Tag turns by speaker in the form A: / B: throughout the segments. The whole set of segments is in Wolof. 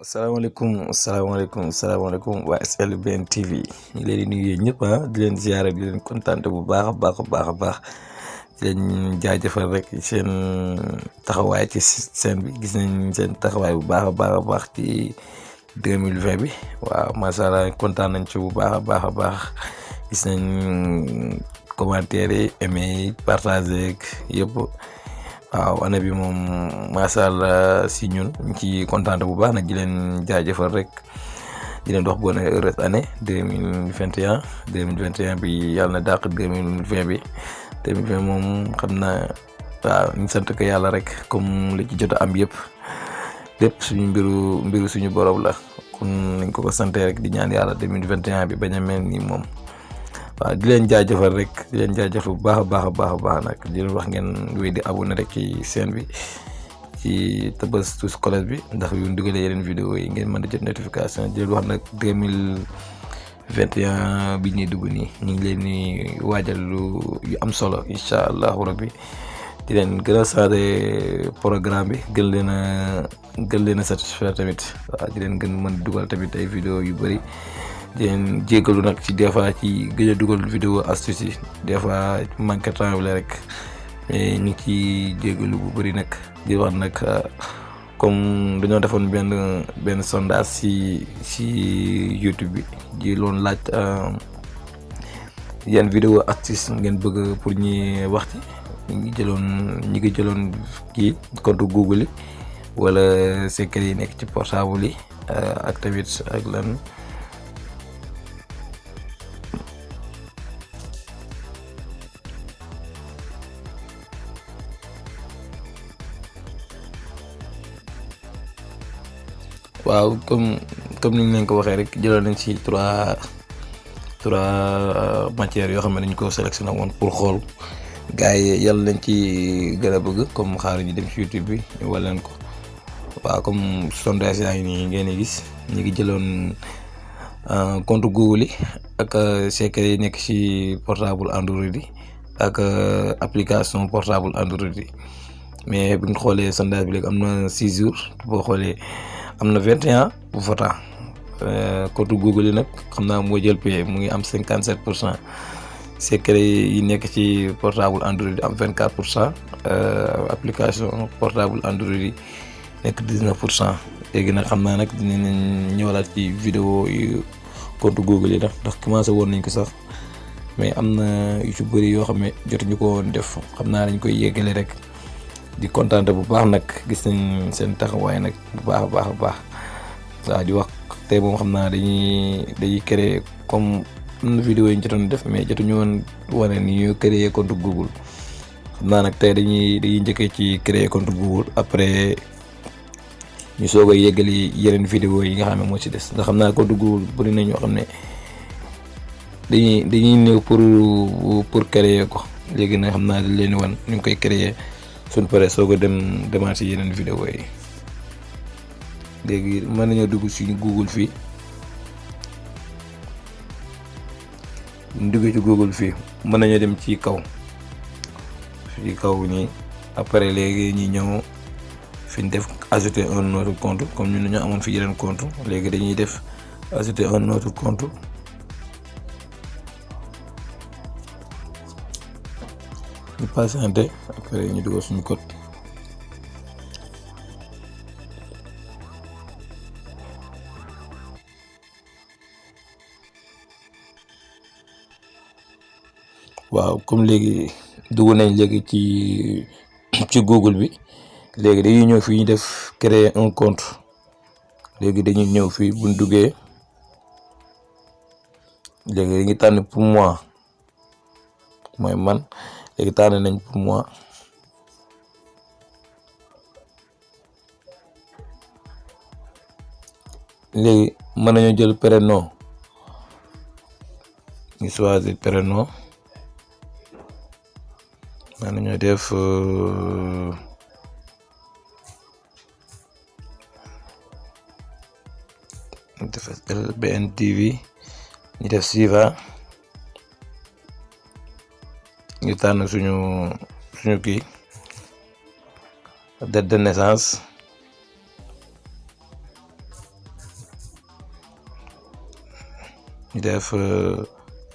A: asalaamaaleykum waa SLBN TV ñu ngi leen di nuyu ñëpp di leen ziare di leen kontaan bu baax a baax di leen jaajëfal rek seen taxawaay ci scène bi gis nañ seen taxawaay bu baax a baax ci 2020 bi waaw macha allah kontaan nañ ci bu baax a baax gis nañ commentaire yi aimé yi partagé yëpp. waaw année bi moom macha allah si ñun ñu ci kontaan bu baax nag di leen jaajëfal rek di leen wax bonne heureuse année 2021 bi yàlla na dàq 2020 bi 2020 moom xam naa waaw ñu sant ko yàlla rek comme li ci jot a am yëpp lépp suñu mbiru suñu borom la kon nañ ko sante rek di ñaan yàlla 2021 bi bañ a mel ni moom. waaw di leen jaajëfal rek di leen jaajëfal bu baax a baax nag di leen wax ngeen wéy di abonné rek ci chaîne bi ci tëbës tous collège bi ndax yu dugalee yeneen vidéo yi ngeen mën a jot notification di leen wax nag 2021 bi ñuy dugg nii ñu ngi leen di waajal yu am solo incha allahu rabbi di leen gën a saade programme bi gën leen a satisfaire tamit waaw di leen gën mën dugal tamit ay vidéo yu bëri. di leen jégalu nag ci des fois ci gëj a dugal vidéo astuce yi des fois manqué temps bi la rek mais ñu ngi ciy jégalu bu bëri nag di wax nag comme dañoo defoon benn sondage ci YouTube bi di loon laaj yan vidéo astuce ngeen bëgg pour ñi wax ci ñi ngi jëloon kii compte Google yi wala secret yi nekk ci portable yi ak tamit ak lan. waaw comme ni ñu leen ko waxee rek jëloon nañ ci trois matières yoo xam ne dañ ko sélectionné woon pour xool gars yi yàlla lañ ci gën a bëgg comme xaar ñu dem ci YouTube bi ñu wal leen ko waaw comme sondage yaa ngi nii ngeen di gis ñu ngi jëloon compte Google yi ak secret yi nekk ci portable Android yi ak application portable Android yi mais bu ñu xoolee sondage bi léegi am na 6 jours boo xoolee. am na 21 votants compte Google yi nag xam naa moo jël pay mu ngi am 57% secret yi nekk ci portable Android am 24% application portable Android yi nekk 19% léegi nag xam naa nag dinañ ñëwalaat ci vidéo yu compte Google yi ndax commencé woon nañ ko sax mais am na yu ci bëri yoo xam ne jotuñu ko woon def xam naa dañ koy yeggale rek. di kontaan bu baax nag gis nañ seen taxawaay nag bu baax a baax waaw di wax tey moom xam naa dañuy créer comme am na vidéo yi ñu jotoon def mais jotuñu woon wane ni ñu créer compte Google xam naa nag tey dañuy njëkkee ci créer compte Google après ñu soog a yeggali yeneen vidéo yi nga xam ne moo ci des ndax xam naa compte Google bëri na ñoo xam ne dañuy ñëw pour créer ko léegi nag xam naa dañ leen wan ñu ngi koy créer. suñ paree soog a demaat ci yeneen vidéo yi léegi mën nañoo dugg suñu Google fii ñu duggee ci Google fii mën nañoo dem ci kaw nii après léegi ñi ñëw fi ñu def ajouter un autre compte comme ñun dañoo amoon fi yeneen compte léegi dañuy def ajouter un autre compte ñu patienté après ñu dugal suñu code waaw comme léegi dugg nañ léegi ci Google bi léegi dañuy ñëw fii ñu def créer un compte léegi dañuy ñëw fii buñ duggee léegi dañuy tànn pour moi mooy man léegi tànn nañ pour moi léegi mën nañoo jël prénom ñu choisir prénom mën nañoo def SLBN TV ñu def suivant ñu tànn suñu kii date de naissance ñu def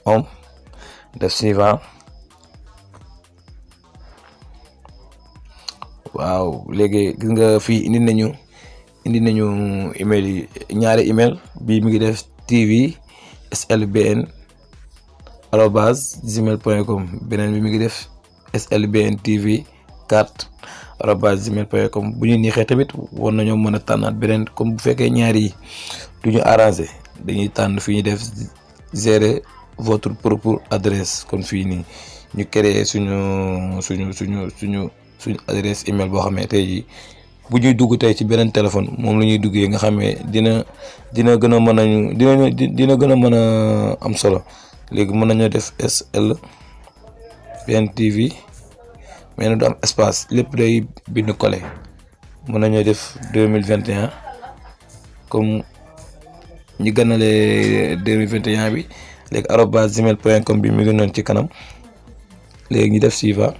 A: home def suivant. waaw léegi gis nga fii indi nañu email yi ñaari email bii mi ngi def tv slbn @gmail.com beneen bi mi ngi def slbn tv 4 @gmail.com bu ñu neexee tamit war nañoo mën a tànnaat beneen comme bu fekkee ñaari yi du ñu arrangé dañuy tànn fi ñu def gérer votre propre adresse kon fii nii ñu créer suñu adresse email boo xamee tey jii bu ñuy dugg tey ci beneen téléphone moom la ñuy duggee nga xamee dina gën a mën a dina gën a mën a am solo léegi mën nañoo def SLBN TV mais nag du am espace lépp day bind collé mën nañoo def 2021 comme ñu gënalee 2021 bi léegi @gmail.com bi mi ngi noonu ci kanam léegi ñu def suivant.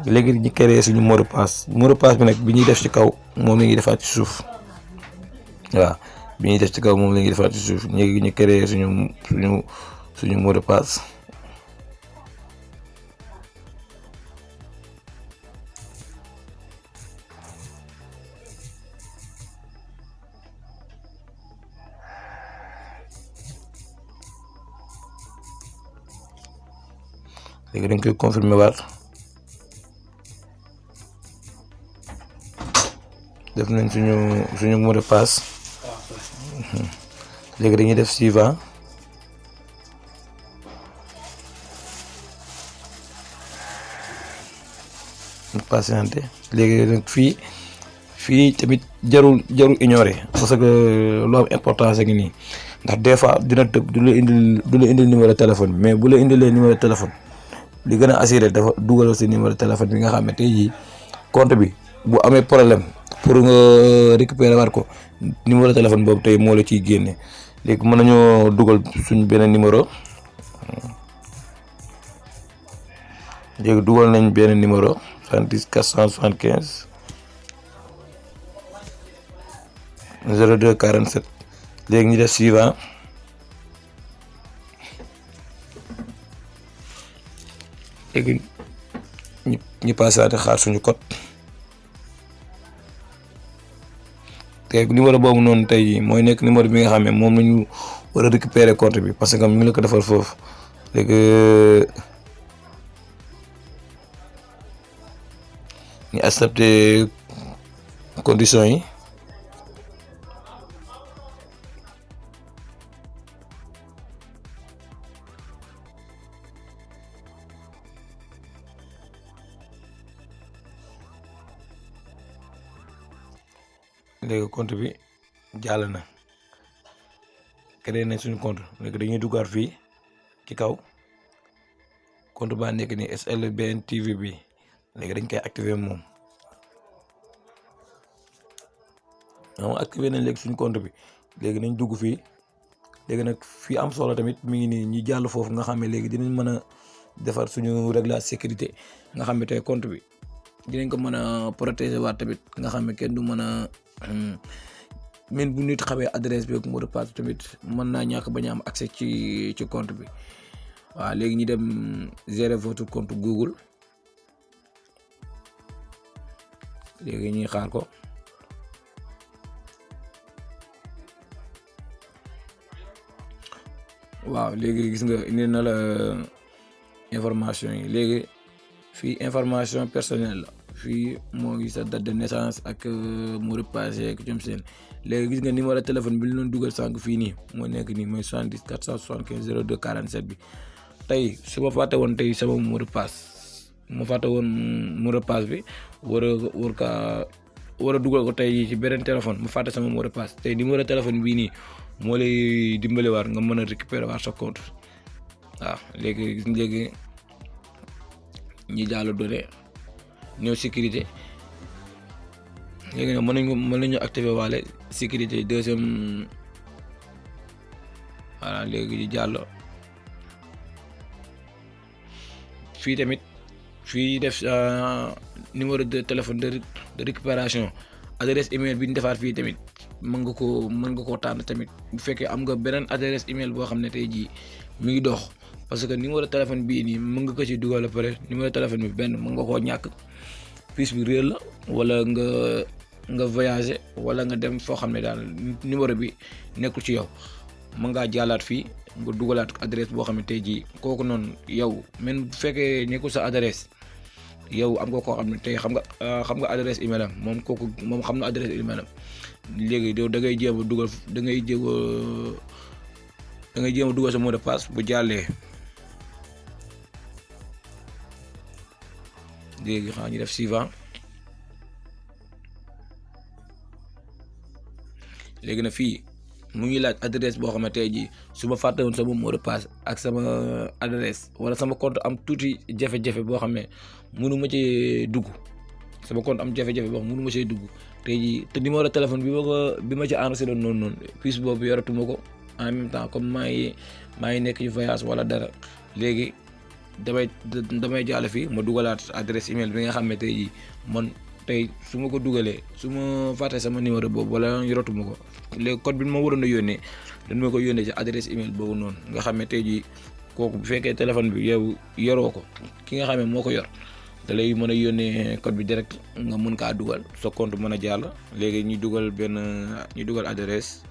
A: léegi ñu créé suñu mot de passe bi nag bi ñuy def ci kaw moom la ñuy defaat ci suuf waaw bi ñuy def ci kaw moom la ñuy defaat ci suuf léegi ñu créé suñu mot de passe. léegi dañ koy confirmer waat. def nañ suñu mot de passe léegi dañuy def suivant patienté léegi nag fii tamit jarul ignorer parce que lu am importance ngi nii ndax des fois dina tëb du la indil numéro téléphone mais bu la indilee numéro téléphone li gën a assuré dafa dugalal si numéro téléphone bi nga xam ne tey jii compte bi bu amee problème pour nga récupérer waat ko numéro téléphone boobu tey moo la ciy génne léegi mën nañoo dugal suñ beneen numéro léegi dugal nañ beneen numéro 70 475 02 47 léegi ñu def suivant léegi ñu passaate xaar suñu code te numéro boobu noonu tey mooy nekk numéro bi nga xam ne moom la ñu war a récupérer compte bi parce que mi ngi la ko defal foofu léegi ñu accepté conditions yi léegi compte bi jàll na créé nañ suñu compte léegi dañuy duggaat fii ci kaw compte baa nekk ni SLBN TV bi léegi dañ koy activer moom activer nañ léegi suñu compte bi léegi nañ dugg fii léegi nag fii am solo tamit mi ngi nii ñi jàll foofu nga xam ne léegi dinañ mën a defar suñu réglage sécurité nga xam ne tey compte bi dinañ ko mën a protéger waat tamit nga xam ne kenn du mën a même bu nit xamee adresse bi ak mot de passe tamit mën naa ñàkk bañ a am accès ci compte bi waaw léegi ñu dem gérer votre compte Google léegi ñuy xaar ko waaw léegi gis nga indi na la information yi léegi fii information personnelle la fii moo ngi sa date de naissance ak mot de passe ak jëm seen léegi gis nga numéro téléphone bi ñu doon dugal sànq fii nii moo nekk nii mooy 70 475 02 47 bi tey su ma fàtte woon tey sama mot de passe ma fàtte woon mot de passe bi war a dugal ko tey ci beneen téléphone mu fàtte sama mot de passe tey numéro téléphone bii nii moo lay dimbali waat nga mën a récupérer waat sa compte waaw léegi ñi jàll données ñëw sécurité léegi nag mën nañu activer waale sécurité deuxième voilà léegi di jàll fii tamit fii def numéro de téléphone de récupération adresse email bi ñu defaat fii tamit mën nga koo tànn tamit bu fekkee am nga beneen adresse email boo xam ne tey jii mi ngi dox parce que numéro téléphone bii nii mën nga ko ci dugal après numéro téléphone bi benn mën nga koo ñàkk puce bi réer la wala nga voyager wala nga dem foo xam ne daal numéro bi nekkul ci yow mën ngaa jàllaat fii nga dugalaat adresse boo xam ne tey jii kooku noonu yow même bu fekkee nekkul sa adresse yow am nga koo xam ne tey xam nga adresse email am moom xam na adresse email am léegi yow da ngay jéem a dugal da ngay jéem a dugal sa mot de passe bu jàllee léegi xam ñu def suivant léegi na fii mu ngi laaj adresse boo xam ne tey jii su ma fàtte woon sama mot de passe ak sama adresse wala sama compte am tuuti jafe-jafe boo xam ne mënu ma ci dugg sama compte am jafe-jafe boo xam mënu ma cee dugg tey jii te numéro téléphone bi ma ci enregistré doon noonu puce boobu yoratuma ko en même temps comme maa ngi nekk ci voyage wala dara léegi damay jàll fii ma dugalaat adresse email bi nga xam ne tey jii man tey su ma ko dugalee su ma fàtte sama numéro boobu wala yoratuma ko léegi code bi ma waroon a yónnee dañ ma ko yónnee ci adresse email boobu noonu nga xam ne tey jii kooku bu fekkee téléphone bi yow yoroo ko ki nga xam ne moo ko yor da lay mën a yónnee code bi direct nga mën kaa dugal sa compte mën a jàll léegi ñu dugal adresse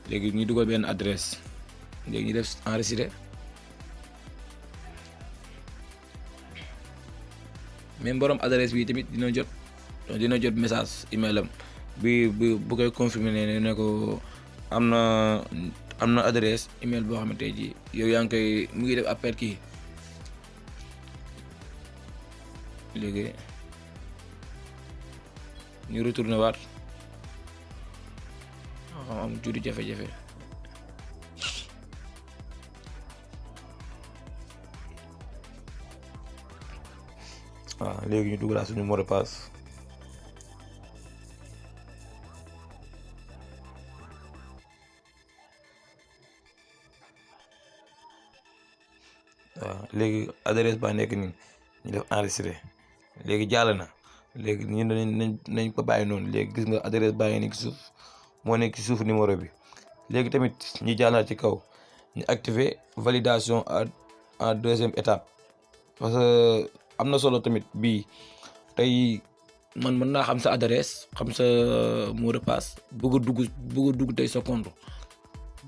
A: léegi ñu dugal benn adresse léegi ñu def enregistré même borom adresse bi tamit dina jot message email am bu koy confirmer ne ko am na adresse email boo xamante ji yow yaa ngi koy mu ngi def appel kii léegi ñu retourné waat am tuuti jafe-jafe waaw léegi ñu dugalaat suñu mot de passe waaw léegi adresse ba nekk nii ñu def enregistré léegi jàll na léegi ñu nañ ko bàyyi noonu léegi gis nga adresse baa ngi nekk ci suuf moo nekk ci suuf numéro bi léegi tamit ñu jàllaat ci kaw ñu activer validation en deuxième étape parce que am na solo tamit bii tey man mën naa xam sa adresse xam sa mot de passe bëgg a dugg tey sa compte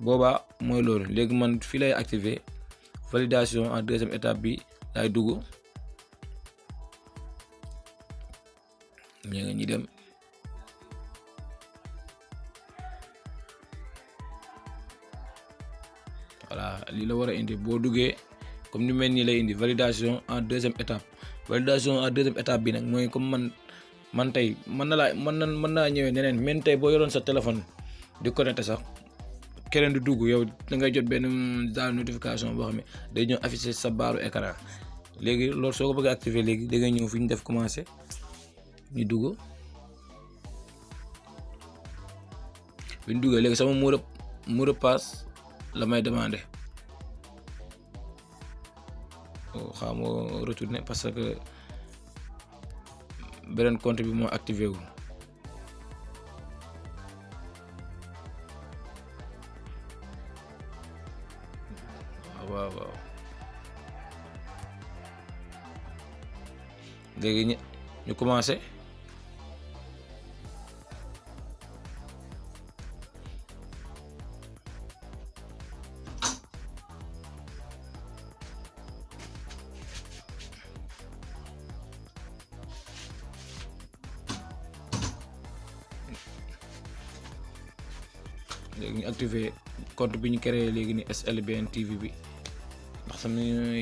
A: boobaa mooy loolu léegi man fii lay activer validation en deuxième étape bi lay dugg ñu dem voilà lii la war a indi boo duggee comme ni mel nii lay indi validation en deuxième étape bi nag mooy comme man tey mën naa ñëwee neneen men tey boo yoroon sa téléphone di connecté sax keneen di dugg yow da ngay jot benn genre notification boo xam ne day ñëw affiché sa baaru écran léegi loolu soo ko bëgg a activer léegi da ngay ñëw fi ñu def commencé ñu dugg bi ñu duggee léegi sama mot de passe la may demandé xaw ma retourné parce que beneen compte bi moo activé wu waaw léegi ñu commencé léegi ñu activé compte bi ñu créé léegi ni SLBN TV bi ndax sama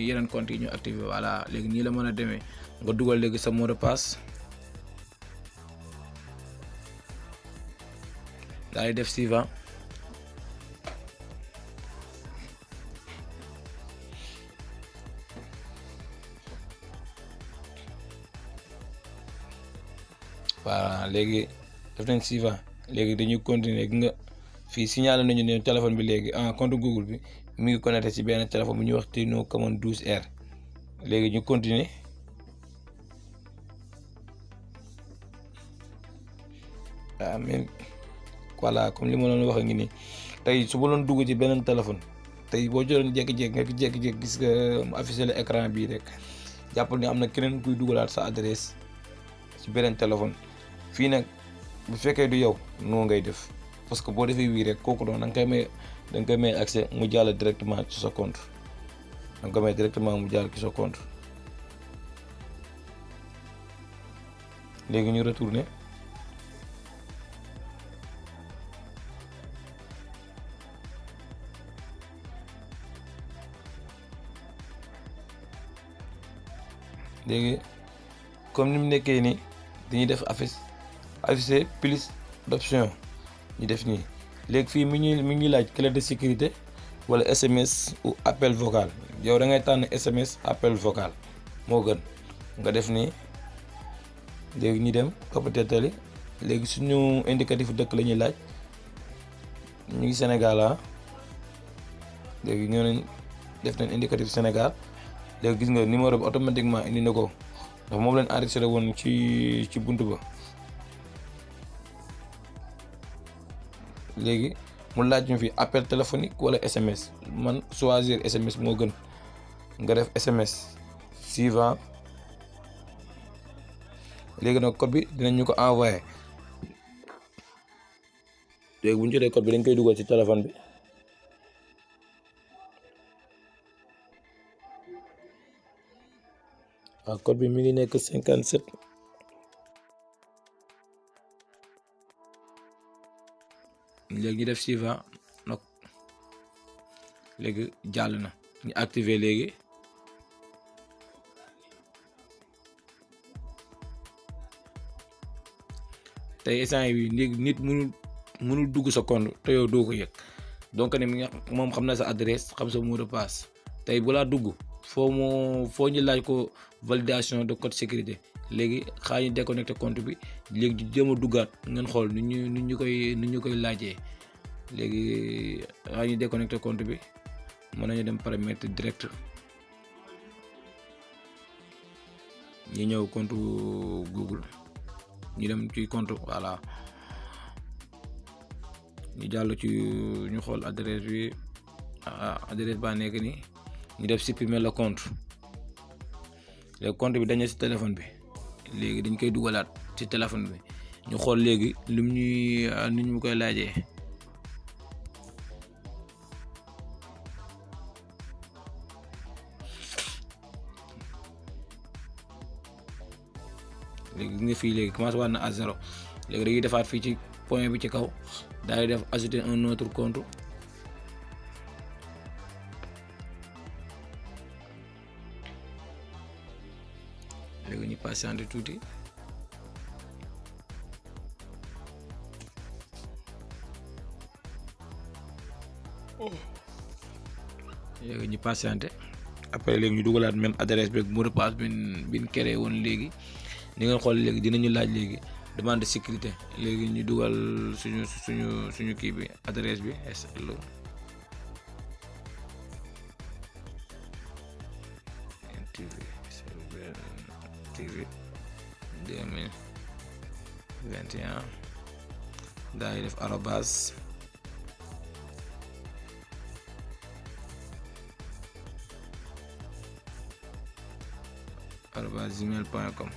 A: yeneen compte yi ñu activé voilà léegi nii la mën a demee nga dugal léegi sa mot de passe daal di def suivant voilà léegi def nañ suivant léegi dañuy continuer nga fii signalé nañu ne téléphone bi léegi compte Google bi mi ngi connecté ci benn téléphone bu ñuy wax Android Comment Créer léegi ñu continuer mais voilà comme li ma doon wax ngi nii tey su ma doon dugg ci beneen téléphone tey boo jëloon jékki-jékki gis nga mu affiché le écran bii rek jàppal ni am na keneen kuy dugalaat sa adresse ci beneen téléphone fii nag bu fekkee du yow noo ngay def parce que boo defee wii rek kooku doon da nga koy may accès mu jàll directement ci sa compte da nga koy may directement mu jàll ci sa compte léegi ñu retourner léegi comme ni mu nekkee nii dañuy def afficher plus d'options ñu def nii léegi fii mi ngi laaj clé de sécurité wala SMS ou appel vocal yow da ngay tànn SMS appel vocal moo gën nga def nii léegi ñu dem toppatee léegi suñu indicatif dëkk la ñuy laaj ñu ngi Sénégal léegi ñoo nañ def nañ indicatif Sénégal léegi gis nga numéro bi automatiquement indi na ko ndax moom leen enregistré woon ci buntu ba léegi mu laaj ñu fi appel téléphonique wala SMS man choisir SMS moo gën nga def SMS suivant léegi nag code bi dinañ ñu ko envoyé léegi bu ñu jotee code bi dañ koy dugal ci téléphone bi waaw code bi mi ngi nekk 57 léegi ñu def suivant nag léegi jàll na ñu activer léegi tey instant yi léegi nit mënul dugg sa compte te yow doo ko yëg donc ne moom xam na sa adresse xam sa mot de passe tey bu laa dugg foo ñu laaj ko validation de code sécurité léegi xaa ñu déconnecté compte bi léegi di jéem a duggaat ngeen xool nu ñu koy laajee léegi xaa ñu déconnecté compte bi mën nañu dem paramètre direct ñu ñëw compte Google ñu dem ci compte voilà ñu jàll ci ñu xool adresse bi adresse baa nekk ni ñu def supprimer le compte léegi compte bi dañu ci téléphone bi léegi dañ koy dugalaat ci téléphone bi ñu xool léegi lim ñuy ni ñu koy laajee léegi gis nga fii léegi commencé waat na à 0 léegi dañuy defaat fii ci point bi ci kaw daal di def ajouter un autre compte léegi ñu patienter tuuti léegi ñu patienter après léegi ñu dugalaat même adresse beeg mot de passe bin créé woon léegi ni ngeen xool léegi dinañu laaj léegi demande de sécurité léegi ñu dugal suñu kii bi adresse bi SL TV 2021 daal di def arobase gmail.com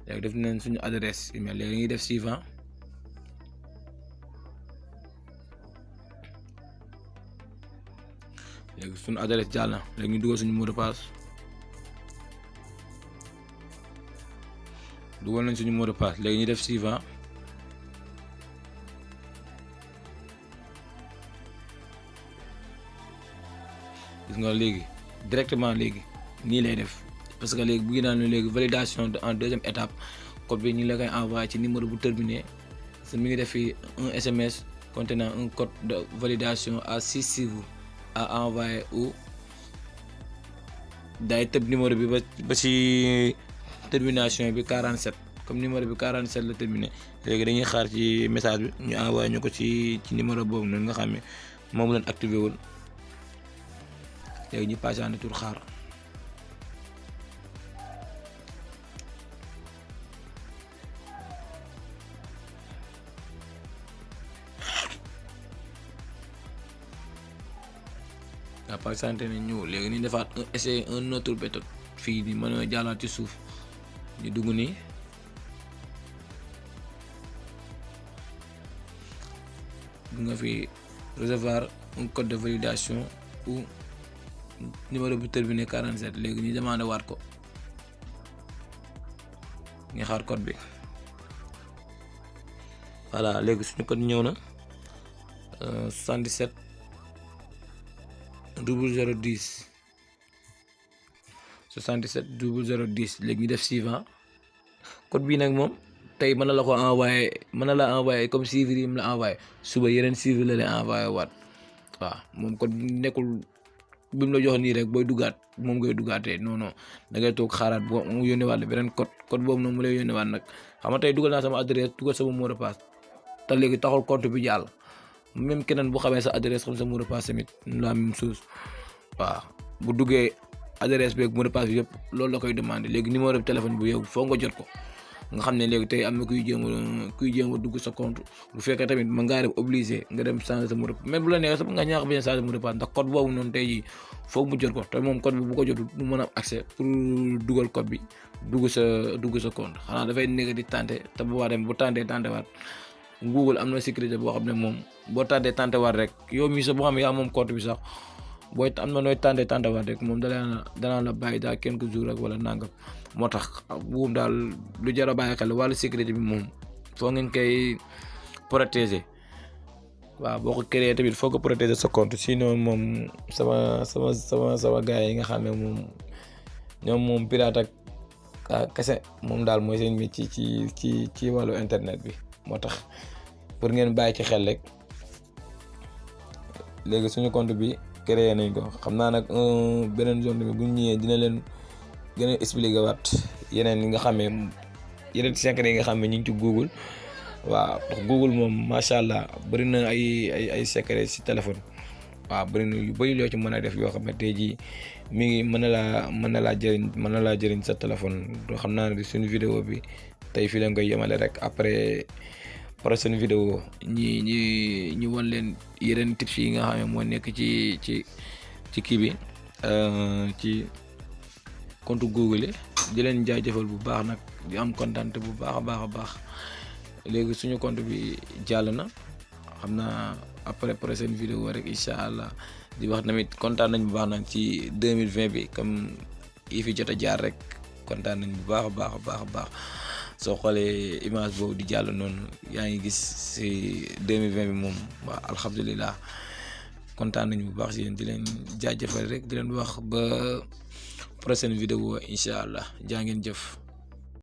A: léegi def nañ suñu adresse email léegi dañuy def suivant léegi suñu adresse jàll na léegi ñu dugal suñu mot de passe dugal nañ suñu mot de passe léegi ñu def suivant gis nga léegi directement léegi nii lay def parce que léegi bu naan léegi validation en deuxième étape code bi ñu la koy envoyé ci numéro bu terminé mi ngi def fii un SMS contenant un code de validation à 6 chiffres à envoyer ou day tëb numéro bi ba ci termination bi 47 comme numéro bi 47 la terminé léegi dañuy xaar ci message bi ñu envoyé ñu ko ci numéro boobu noonu nga xam ne moom leen activé woon léegi ñu patienté tur xaar. waaw patienté nañ ñu léegi ñu defaat essayer un autre méthode fii nii mën na jàllaat ci suuf ñu dugg nii nga fi recevoir un code de validation ou numéro bu terminé 47 léegi ñu demandé waat ko ñu xaar code bi voilà léegi suñu code ñëw na 77 0010 77 0010 léegi ñu def suivant code bii nag moom tey mën na la ko envoyé mën na la envoyé comme chiffre yi mu la envoyé suba yeneen chiffre la lay envoyé waat waaw moom code nekkul bi mu la jox nii rek booy dugaat moom ngay dugaatee non non da ngay toog xaaraat boo mu yónnee waat la beneen code boobu noonu mu lay yónnee waat nag xam nga tey dugal naa sama adresse dugal sama mot de passe te léegi taxul compte bi jàll même keneen bu xamee sa adresse xam sa mot de passe tamit la même chose waaw bu duggee adresse beeg mot de passe bi yëpp loolu la koy demandé léegi numéro de téléphone bu yow foo nga jot ko nga xam ne léegi tey am na kuy jéem a dugg sa compte bu fekkee tamit mën ngaa def obligé nga dem changer sa mot de passe même bu la neexee sax nga ñaax bañ a changer mot de passe ndax code boobu noonu tey jii foog mu jot ko te moom code bi bu ko jotul du mën a accès pour dugal code bi dugg sa compte xanaa dafay nekk di tenter te bu waa dem bu tenter waat Google am na sécurité boo xam ne moom boo tenter waat rek yow mii sax boo xam ne yaa moom compte bi sax booy am na nooy tenter waat rek moom danaa la bàyyi daal quelques jours rek wala nangam moo tax buum daal lu jar a bàyyi xel wàllu sécurité bi moom foo ngeen koy protéger waaw boo ko créé tamit foo ko protéger sa compte sinon moom sama gars yi nga xam ne moom ñoom moom pirate ak kese moom daal mooy seen métier ci wàllu internet bi moo tax pour ngeen bàyyi ci xel rek léegi suñu compte bi créé nañ ko xam naa nag beneen zone bi bu ñu ñëwee dina leen gën a expliquer waat yeneen yi nga xam ne yeneen secret yi nga xam ne ñu ngi ci Google waaw ndax Google moom macha allah bëri na ay secret ci téléphone waaw bëri na yu bëri loo ci mën a def yoo xam ne tey jii mi ngi mën na laa jëriñ sa téléphone doo xam naa ne suñu vidéo bi tey fii lañ koy yemale rek après prochaine vidéo ñi won leen yeneen tips yi nga xam ne moo nekk ci kii bi ci compte Google di leen jaajëfal bu baax nag di am kontaan bu baax a baax léegi suñu compte bi jàll na xam naa après prochaine vidéo rek incha allah di wax tamit kontaan nañ bu baax nag ci 2020 bi comme yi fi jot a jaar rek kontaan nañ bu baax a baax soo xoolee image boobu di jàll noonu yaa ngi gis si 2020 bi moom waaw alhamdulilah kontaan nañ bu baax si yéen di leen jaajëfal rek di leen wax ba prochaine vidéo incha allah jaa ngeen jëf.